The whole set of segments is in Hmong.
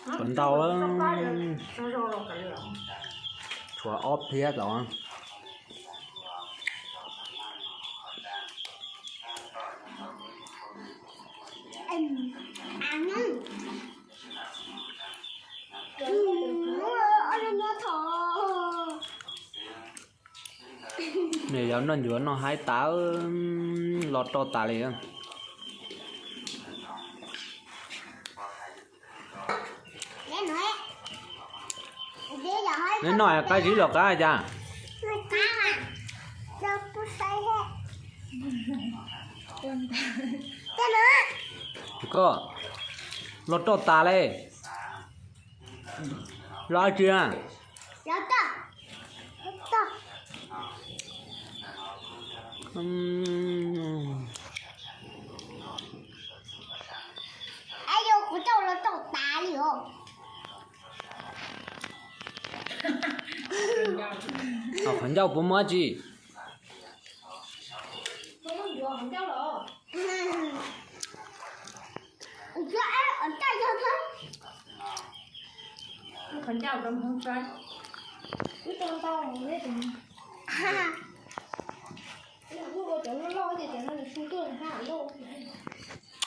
Qhov ntau, tshuav ob phiab tau. Nws yog noj ncuav noj haib tas, los roj tas li. Neb noj qab zib los qab cas? Koj los roj tas li. Los tsis na? Kuv coj los roj tas li os. Qhov ncauj puas muaj dab tsi?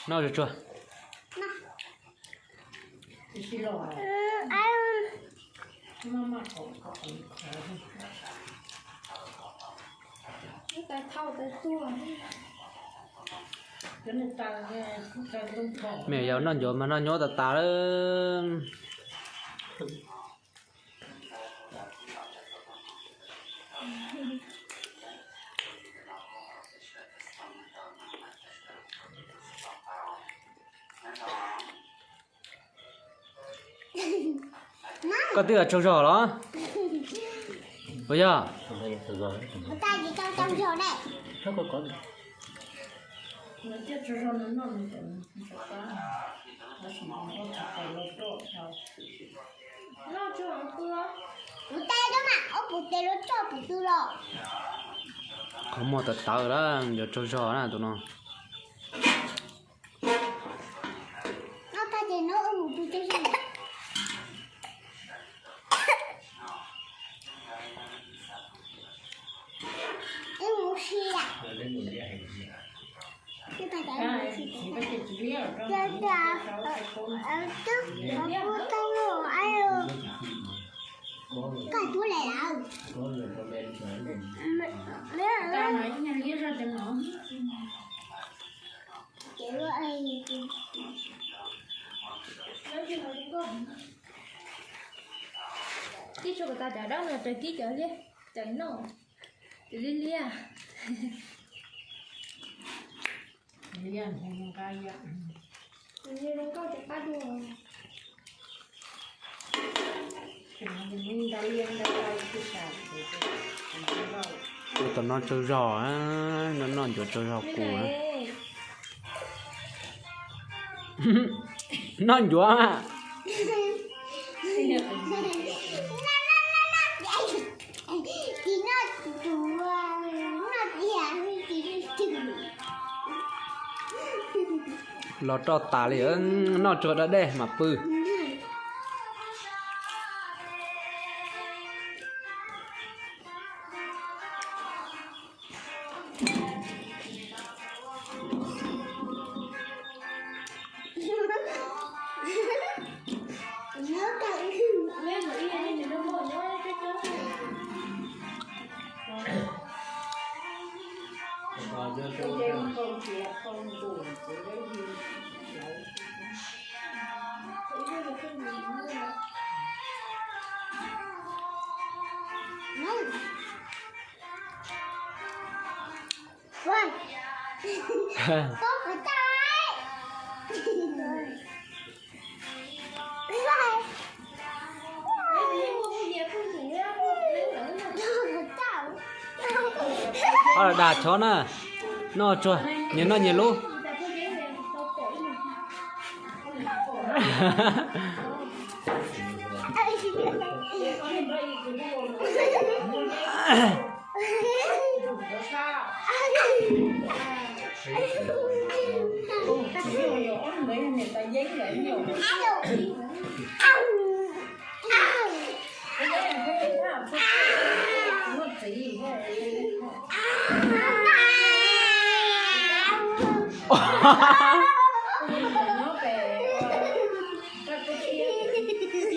Noj tsuag tsuag. Me yau noj ncuav mas noj nyuaj tas tas lawm. Koj twb tsaug zog los? Puas yog? Qhov muag tawv tawv lawm, yuav tsaug zog na tus no. Tib tsuas kom tas cov dawb no raws tib cov liab, cov noj, cov liab liab. Ua tau noj tsaug zog, noj ncuav tsaug zog kuv. Noj ncuav. Los roj tas li, noj tsuag da dej mas pw. Dag tshov na, noj tsuag, nyias noj nyias lub.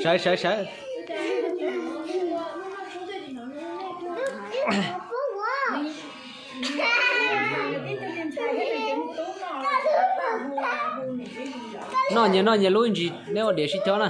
Sawv, sawv, sawv. Noj nyias, noj nyias lub ntsis, neb ua diav sib cob na.